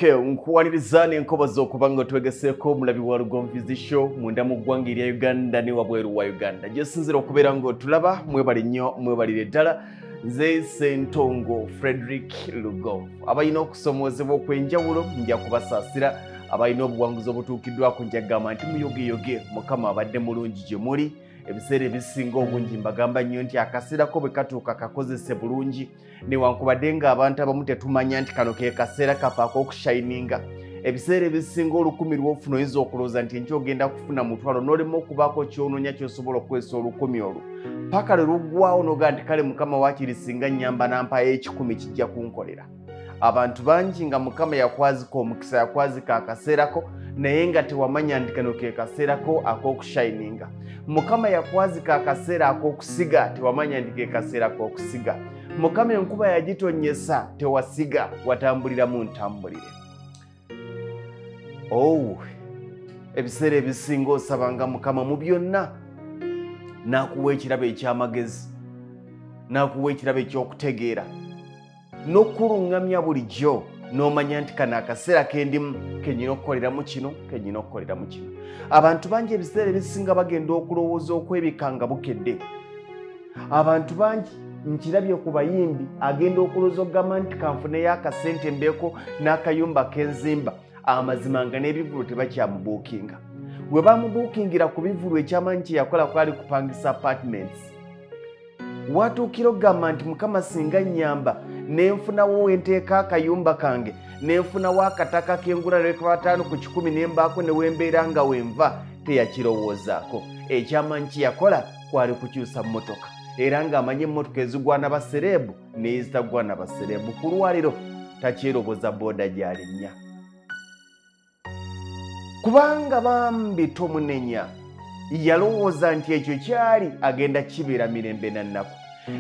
Okay, nkuwaniriza n'enkoba z'okuba nga twegeseeko omulabi wa Lugonvu's Show munda mu ggwanga erya Uganda ne wabweru wa Uganda. Gyesinzira okubeera ng'otulaba, mwebale nnyo, mwebalire ddala. Nze Ssentongo Frederick Lugonvu. Abalina okusomoozebwa okw'enjawulo nja kubasaasira, abalina obuwanguzi obutuukiddwako nja kugamba nti muyogeyoge, Mukama abadde mulungi gye muli. Ebiseera ebisinga obungi mbagamba nnyo nti akaseerako bwe katuuka kakozese bulungi, newankubadde ng'abantu abamu tetumanya nti kano ke kaseera kaffe ak'okushayininga. Ebiseera ebisinga 1,000 lw'ofuna oyinza okulowooza nti enkya ogenda kufuna 5,000, n'olema okubaako ky'onoonya ky'osobola okukozesa 1,000 olwo paka lwe luggwawo n'ogaa nti kale Mukama waakiri singa nnyamba n'ampayo 100 kijja kunkolera. Abantu bangi nga Mukama yakwazika omukisa, yakwazika akaseerako, naye nga tewamanya nti kano ke kaseerako ak'okushayininga. Mukama yakwazika akaseera ak'okusiga, tewamanya nti ke kaseera ak'okusiga. Mukama enkuba yagitonyesa, tewasiga, watambulira mu ntambulire. Oh, ebiseera ebisinga osabanga Mukama mu byonna n'akuwa ekirabo eky'amagezi, n'akuwa ekirabo eky'okutegeera, n'okuluŋŋamya bulijjo, n'omanya nti kano akaseera kendimu kenyina okukoleramu kino, kenyina okukoleramu kino. Abantu bangi ebiseera ebisinga bagenda okulowooza okwebika nga bukedde. Abantu bangi nkirabye ku bayimbi, agenda okulowooza okugamba nti kanfuneyo akasente mbeeko n'akayumba k'enzimba, amazima nga n'ebivvulu tebakyamubuukinga. Bwe bamubuukingira ku bivvulu, ekyamaanyi kye yakola kwali kupangisa apartments. Watuukira okugamba nti Mukama singa nnyamba nenfunawo wenteeka akayumba kange, nenfunawo akataka k'engula lweka 5 ku 100 nembaako ne wembeera nga wenva, teyakirowoozaako. Ekyamaanyi kye yakola kwali kukyusa mmotoka, era ng'amanyi emmotoka ezigwana basereebu n'ezitagwana basereebu. Ku lwaliro takyeroboza booda gy'alinnya, kubanga bambi tomunenya, yalowooza nti ekyo kyali agenda kibeera mirembe na nnaku.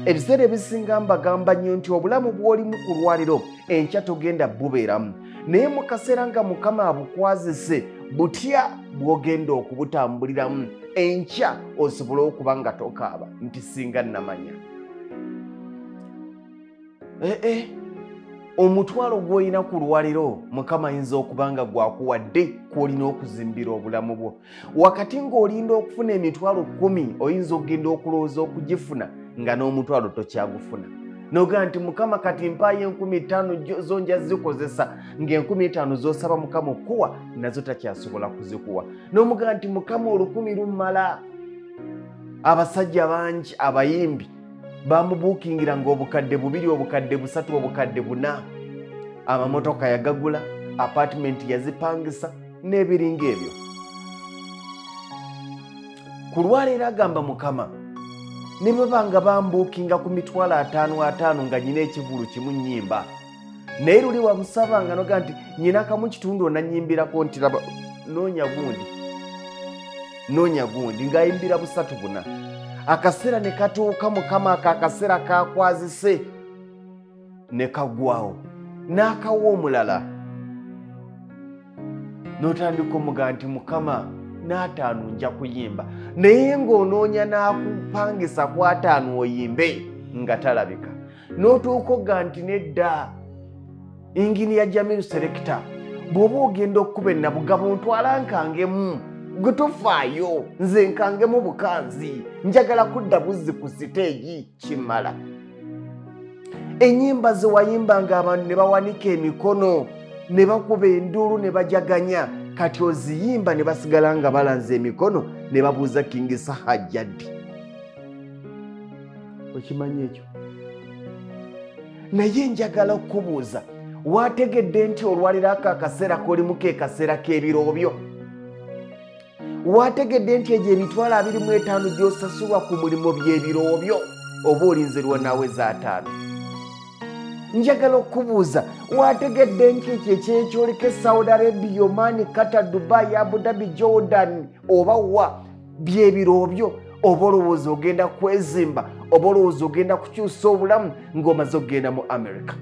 Ebiseera ebisinga mbagamba nnyo nti obulamu bw'olimu ku lwaliro enkya togenda bubeeramu, naye mu kaseera nga Mukama abukwazise butya bw'ogenda okubutambuliramu enkya osobole okuba nga tokaaba nti singa nnamanya. Omutwalo gw'olina ku lwaliro Mukama ayinza okuba nga gwakuwadde kw'olina okuzimbira obulamu bwo. Wakati ng'olinda okufuna emitwalo 10 oyinza okugenda okulowooza okugifuna nga n'omutwalo tokyagufuna, n'ogamba nti Mukama kati mpaayo 5,000 zo nja zikozesa, nga 5,000 z'osaba Mukama okukuwa nazo takyasobola kuzikuwa, n'omugamba nti Mukama 1,000 lummala. Abasajja bangi abayimbi bamubuukingira ng'obukadde 2, obukadde 3, obukadde 4. Amamotoka yagagula, apartment yazipangisa n'ebiringa ebyo. Ku lwaleero agamba Mukama ne baba nga bambuukinga ku mitwalo 5 5 nga nyina ekivulu kimu nnyimba, naye luli wamusabanga noga nti nyina kamu kitundu onannyimbirako nti laba noonya gundi, noonya gundi, ng'ayimbira 3 4. Akaseera ne katuuka Mukama ako akaseera kakwazise ne kaggwawo, n'akawa omulala, n'otandika omugaa nti Mukama n'ataano nja kuyimba, naye ng'onoonya n'akupangisa ku 5 oyimbe nga talabika. N'otuuka ogaa nti nedda, Inginiya Jamiru Selekita, bw'oba ogenda okukuba ennabugabo ntwala nkangemu, gwe tofaayo, nze nkangemu bukanzi, njagala kudda buzzi ku siteegi kimala. Ennyimba ze wayimbanga abantu ne bawanika emikono ne bakuba enduulu ne bajaganya, kati oziyimba ne basigala nga balanze emikono ne babuuza King Saha Jaddi. Okimanyi ekyo? Naye njagala okukubuuza, wategedde nti olwaliro ako akaseera k'olimu ke kaseera k'ebiro byo? Wategedde nti egyo emitwalo 25 gy'osasulwa ku mulimu by'ebiro byo, oba olinze lwanaaweza 5? Njagala okukubuuza, wategedde nti ekyo ekyekyoliko e Saudi Arabia, Oman, Qatar, Dubai, Abu Dhabi, Jordan oba wa by'ebiro byo, oba olowooza ogenda kwezimba, oba olowooza ogenda kukyusa obulamu ng'omaze okugenda mu America?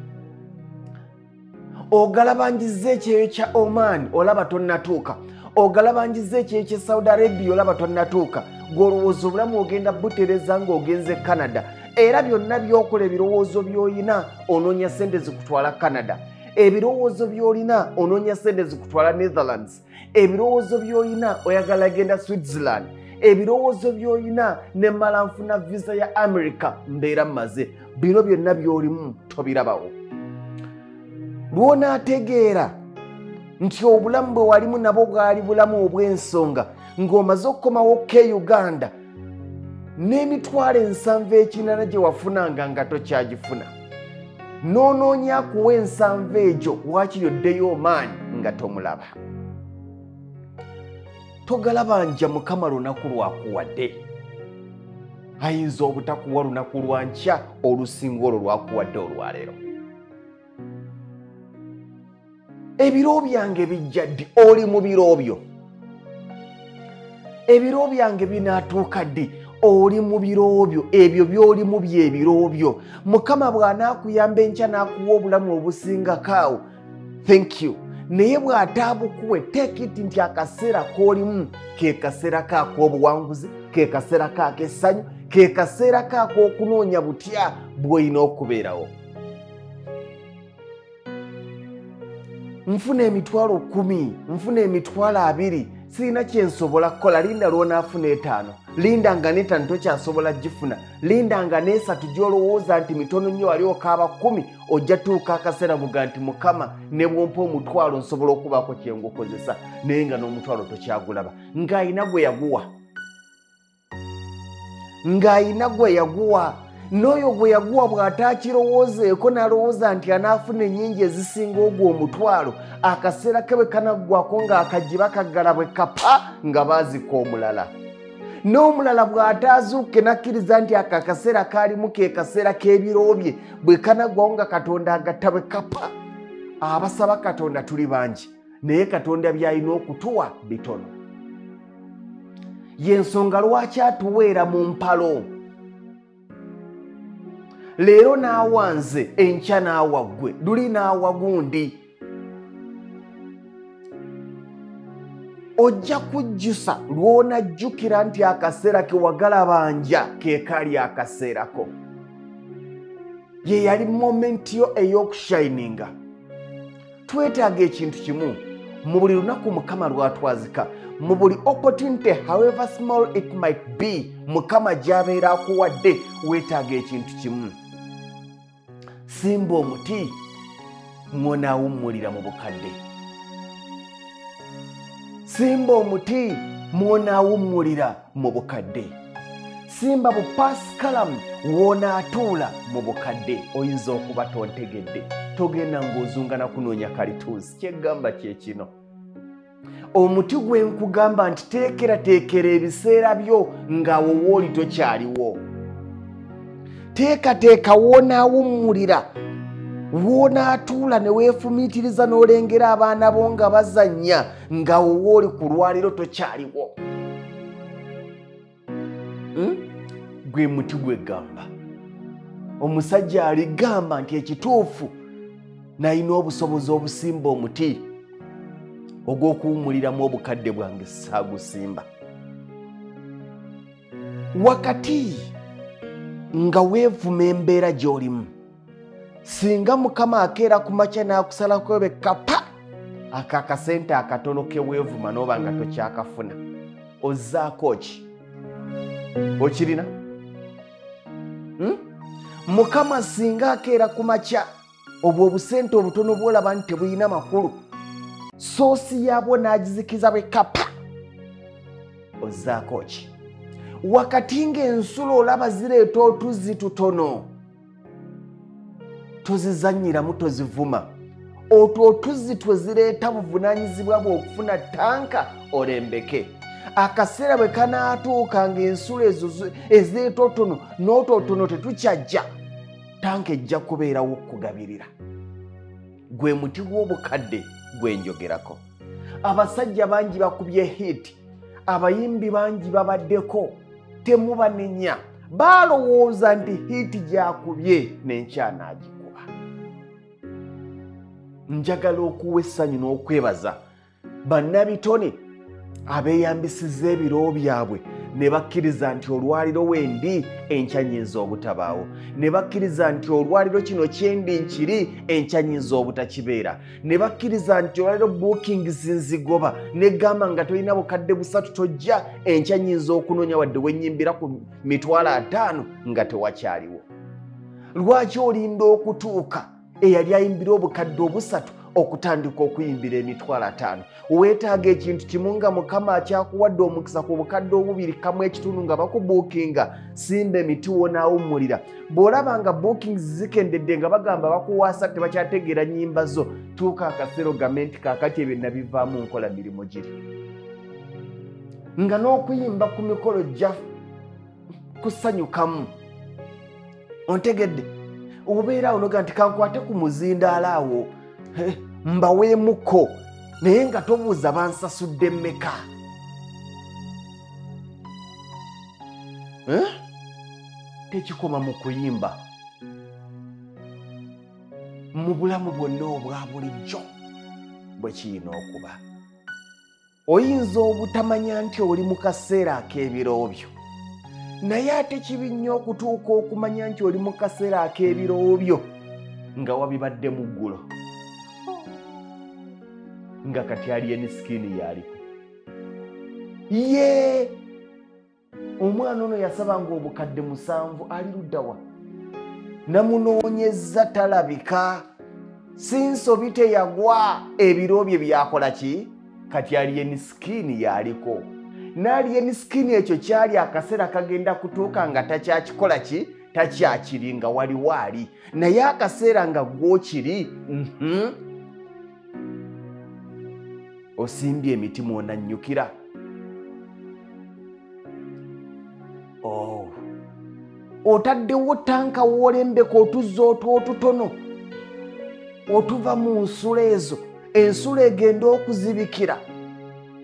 Ogalabangiza ekyeyo kya Oman olaba tonnatuuka, ogalabangiza ekyeyo kya Saudi Arabia olaba tonnatuuka, gw'olowooza obulamu ogenda butereza ng'ogenze Canada, era byonna by'okola ebirowoozo by'oyina onoonya ssente zikutwala Canada. Ebirowoozo by'olina onoonya sente zikutwala Netherlands. Ebirowoozo by'olina oyagala genda Switzerland. Ebirowoozo by'olina nemmala nfuna visa ya America mbeera mmaze. Bino byonna by'olimu tobirabawo. Lw'onaategeera nti obulamu bwe walimu nabwo bwali bulamu obw'ensonga, ng'omaze okukomawo ke Uganda n'emitwalo 780 gye wafunanga nga tokyagifuna, n'onoonya akuwa 7 egyo waakiri oddeyo omaanyi nga tomulaba. Togalabanja Mukama lunaku lwakuwadde. Ayinza obutakuwa lunaku lwa nkya olusinga olwo lwakuwadde olwaleero. Ebiro byange bijja ddi? Oli mu biro byo. Ebiro byange binaatuuka ddi? Oli mu biro byo. Ebyo by'olimu by'ebiro byo. Mukama bw'anaakuyamba enkya n'akuwa obulamu obusingako awo, thank you. Naye bw'ataabukuwe, take it nti akaseera k'olimu ke kaseera kaak'obuwanguzi, ke kaseera kaak'essanyu, ke kaseera kaak'okunoonya butya bw'olina okubeerawo. Nfuna emitwalo 10, nfuna emitwalo 20, sirina kye nsobola kukola. Linda lw'onaafuna 5, linda nga n'5 tokyasobola gifuna, linda nga n'3 gy'olowooza nti mitono nnyo wali okaaba 10, ojja tuuka akaseera muga nti Mukama ne bw'ompa omutwalo nsobola okubaako kye ngukozesa, naye nga n'omutwalo tokyagulaba. Ng'ayina gwe yaguwa, ng'ayina gwe yaguwa. N'oyo gwe yaguwa bw'ataakirowoozeeko n'alowooza nti anaafuna ennyingi ezisinga ogwo omutwalo, akaseera ke bwe kanaggwako ng'akagiba kaggala bwe kapa nga baazika omulala. N'omulala bw'ataazuuke n'akkiriza nti ako akaseera kaalimu ke kaseera k'ebiro bye, bwe kanaggwawo nga Katonda agatta bwe kapa. Abasaba Katonda tuli bangi, naye Katonda by'alina okutuwa bitono. Y'ensonga lwaki atuweera mu mpalo. Leero n'awa nze, enkya n'awa ggwe, luli n'awa gundi. Ojja kujjusa lw'onajjukira nti akaseera ke wagalabanja ke kali akaseerako. Ye yali momenti yo ey'okushininga. Twetaaga ekintu kimu mu buli lunaku Mukama lw'atwazika, mu buli opportunity however small it might be, Mukama gy'abeera akuwadde, weetaaga ekintu kimu. Simba omuti mw'onaawummulira mu bukadde. Simba omuti mw'onaawummulira mu bukadde. Simba bupasikalamu w'onaatuula mu bukadde. Oyinza okuba tontegedde, togenda ng'ozunga na kunoonya kalituusi. Kyegamba kye kino. Omuti gwe nkugamba nti teekerateekera ebiseera byo ng'awo w'oli tokyaliwo. Teekateeka w'onaawummulira, w'onaatuula ne weefumiitiriza n'olengera abaana bo nga bazannya ng'awo w'oli ku lwaliro tokyaliwo. Gwe muti gwegamba. Omusajja aligamba nti ekituufu nalina obusobozi obusimba omuti ogw'okuwummuliramu obukadde bwange saagusimba. Wakati nga weevuma embeera gy'olimu, singa Mukama akeera ku makya n'akusalako bwe kapa ako akasente akatono ke weevuma n'oba nga tokyakafuna, ozzaako ki? Okirina? Mukama singa akeera ku makya obwo obusente obutono bw'olaba nti tebulina makulu, soosi yaabwo n'agizikiza bwe kapa, ozzaako ki? Wakati ng'ensulo olaba zireeta otuzzi tutono, tozizannyiramu, tozivuma. Otwo otuzzi twe zireeta buvunaanyizibwa bw'okufuna tanka olembeke. Akaseera bwe kanaatuuka ng'ensulo ezo ezireeta otono n'otwo otono tetukyajja, tanka ejja kubeerawo okukugabirira. Gwe muti gw'obukadde gwe njogerako. Abasajja bangi bakubye hit, abayimbi bangi babaddeko, temubanenya. Balowooza nti hit gyakubye n'enkya n'agikuba. Njagala okuwa essanyu n'okwebaza bannabitone abeeyambisizza ebiro byabwe Ne bakkiriza nti olwaliro wendi enkya nnyinza obutabaawo. Ne bakkiriza nti olwaliro kino kyendi nkiri enkya nnyinza obutakibeera. Ne bakkiriza nti olwaliro bookings nzigoba negamba nga tolina bukadde 3 tojja, enkya nnyinza okunoonya wadde wennyimbira ku 50,000 nga tewakyaliwo. Lwaki olinda okutuuka eyali ayimbira obukadde 3 okutandika okuyimbira 50,000? Weetaaga ekintu kimu nga Mukama akyakuwadde omukisa ku bukadde 2.5 nga bakubuukinga, simba emiti wonaawummulira. Bw'olaba nga bookings zikendedde nga bagamba bakuwaasa tebakyategeera nnyimba zo, tuuka akaseera ogambe nti kaakati ebyo nabivaamu nkola mirimu giri. Nga n'okuyimba ku mikolo gya kusanyukamu. Ontegedde? Obeera awo noga nti kankwate ku muzindaalo awo mbaweemuko, naye nga tobuuza bansasudde mmeka. Tekikoma mu kuyimba, mu bulamu bwonna obwa bulijjo bwe kiyina okuba. Oyinza obutamanya nti oli mu kaseera ak'ebiro byo, naye ate kibi nnyo okutuuka okumanya nti oli mu kaseera ak'ebiro byo nga wabibadde mu ggulo, nga kati Alien Skin yaliko. Ye omwana ono yasabanga obukadde 7 ali luddawa? Namunoonyezza talabika, si nsobi teyagwa, ebiro bye byakola ki? Kati Alien Skin yaliko. N'Alien Skin ekyo kyali akaseera kagenda kutuuka nga takyakikola ki? Takyakiri nga waliwo ali, naye akaseera nga gw'okiri osimbye emiti mwonannyukira. Otaddewo tanka w'olembeka otuzza otwotutono otuva mu nsulo ezo, ensulo egenda okuzibikira,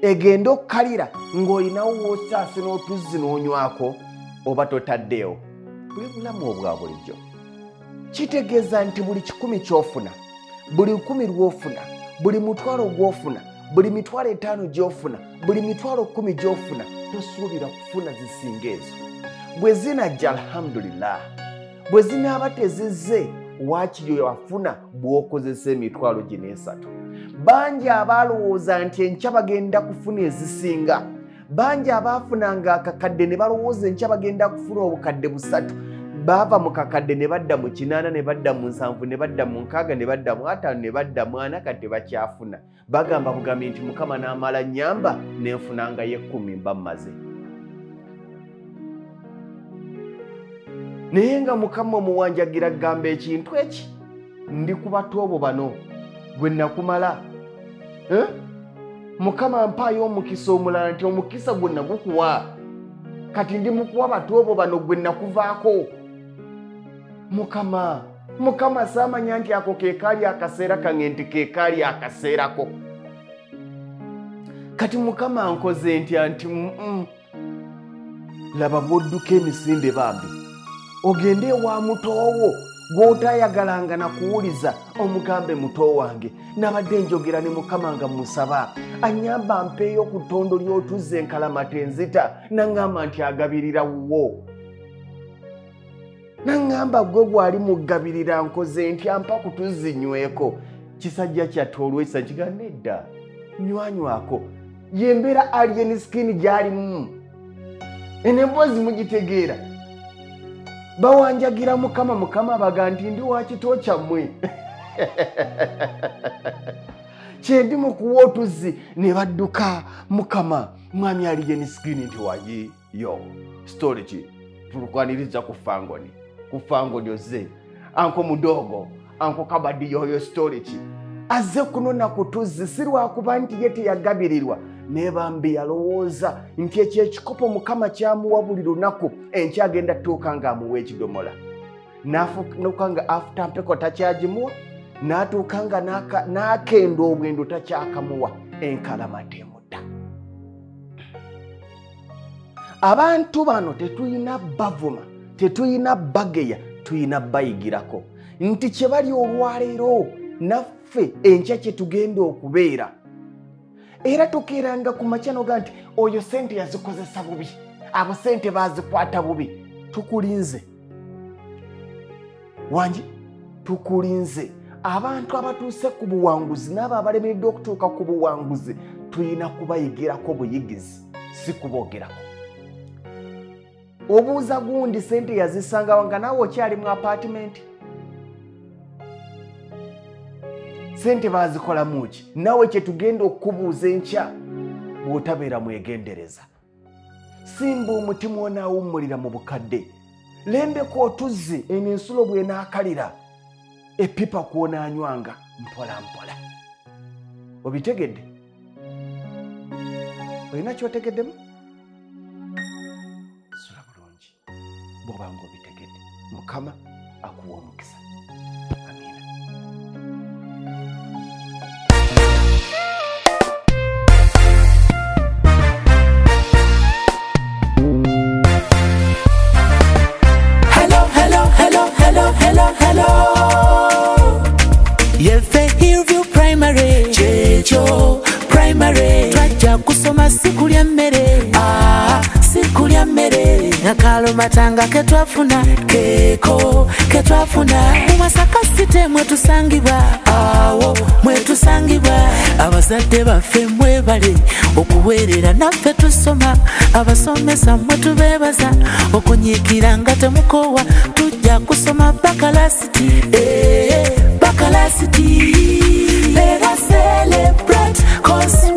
egenda okkalira ng'olinawo w'osaase n'otuzzi n'onywako, oba totaddeewo. Bwe bulamu obwa bulijjo. Kitegeeza nti buli 1,000 ky'ofuna, buli 1,000 lw'ofuna, buli 1,000 gw'ofuna, buli 5,000 gy'ofuna, buli 10,000 gy'ofuna, tosuubira kufuna zisinga ezo. Bwe zinajja alhamdulillah, bwe zinaaba tezizze, waakiri wafuna bw'okozesa 3,000. Bangi abalowooza nti enkya bagenda kufuna ezisinga, bangi abaafunanga akakadde ne balowooza enkya bagenda kufuna obukadde 3, baava mu kakadde ne badda mu 8, ne badda mu 7, ne badda mu 6, ne badda mu 5, ne badda mu 4, kati tebakyafuna. Bagamba bugambi nti Mukama n'amala nnyamba nenfunangayo 10 mba mmaze. Naye nga Mukama omuwanjagira gamba ekintu eki, ndi ku batoobo bano gwe nakumala. Mukama mpaayo omukisa omulala nti omukisa gwe nagukuwa, kati ndi mukuwa batoobo bano gwe nakuvaako. Mukama, Mukama saamanya nti ako ke kaali akaseera kange, nti ke kaali akaseerako. Kati Mukama nkoze ntya nti laba bw'odduka emisinde bambi, ogende ewa mutoowo gw'otayagalanga na kuwuliza, omugambe muto wange nabadde njogera ne Mukama nga musaba annyamba mpeeyo ku ttondo ly'otuzza enkalamata enzita, naŋŋamba nti agabirira wuwo, naŋŋamba gwe gwali mugabirira, nkoze nti ampa kutuzinyweko. Kisajja kyattu olw'ekisa nkiga nedda, nywanywako. Yembeera Alien Skin gy'alimu, eno emboozi mugitegeera. Bawanjagira Mukama, Mukama baga nti ndi wa kito kyammwe, kyendi mu kuwa otuzzi. Ne badduka Mukama, mwami Alien Skin nti wayi yo story ki tulukwaniriza ku fangoni, ku fangoni ozze anko mudogo anko kabadi yoyo story ki azze kunona ku tuzzi, si lwakuba nti ye teyagabirirwa, naye bambi yalowooza nti ekyo ekikopo Mukama kyamuwa buli lunaku, enkya agenda tuuka ng'amuwa ekidomola, n'afuuka nga afuta mpeko takyagimuwa, n'atuuka nga n'akenda obwendo takyakamuwa, enkalamata emutta. Abantu bano tetulina bavuma, tetulina bageya, tulina bayigirako nti kye bali olwaleero naffe enkya kye tugenda okubeera. Era tukeeranga ku makya noga nti oyo sente yazikozesa bubi, Abo sente bazikwata bubi. Tukulinze. Wangi, tukulinze. Abantu abatuuse ku buwanguzi n'abo abalemereddwa okutuuka ku buwanguzi tulina kubayigirako buyigizi, si kuboogerako. Obuuza gundi sente yazisangawa nga naawe okyali mu apaatimenti. Sente baazikolamu ki? Naawe kye tugenda okukubuuza enkya bw'otabeera mwegendereza. Simba omuti mw'onaawummulira mu bukadde. Lembeka otuzzi eno ensulo bw'enaakalira. Epipa kw'onaanywanga mpola mpola. Obitegedde? Olina ky'otegeddemu? Sula bulungi bw'oba ng'obitegedde. Mukama akuwa omukisa. Amiina. Hello, hello, hello, hello, hello, hello. Yefe Hillview Primary, Checho Primary. Twajja kusoma sikulya mmere, ah, sikulya mmere. Akalomatanga ke twafuna, keeko ke twafuna. Mu Masaka City mwe tusangibwa, awo mwe tusangibwa. Abazadde baffe mwebale okuweerera naffe tusoma. Abasomesa mwe tubeebaza okunyiikira nga temukoowa. Tujja kusoma bakalasiti, eh, bakalasiti. Let us celebrate 'cause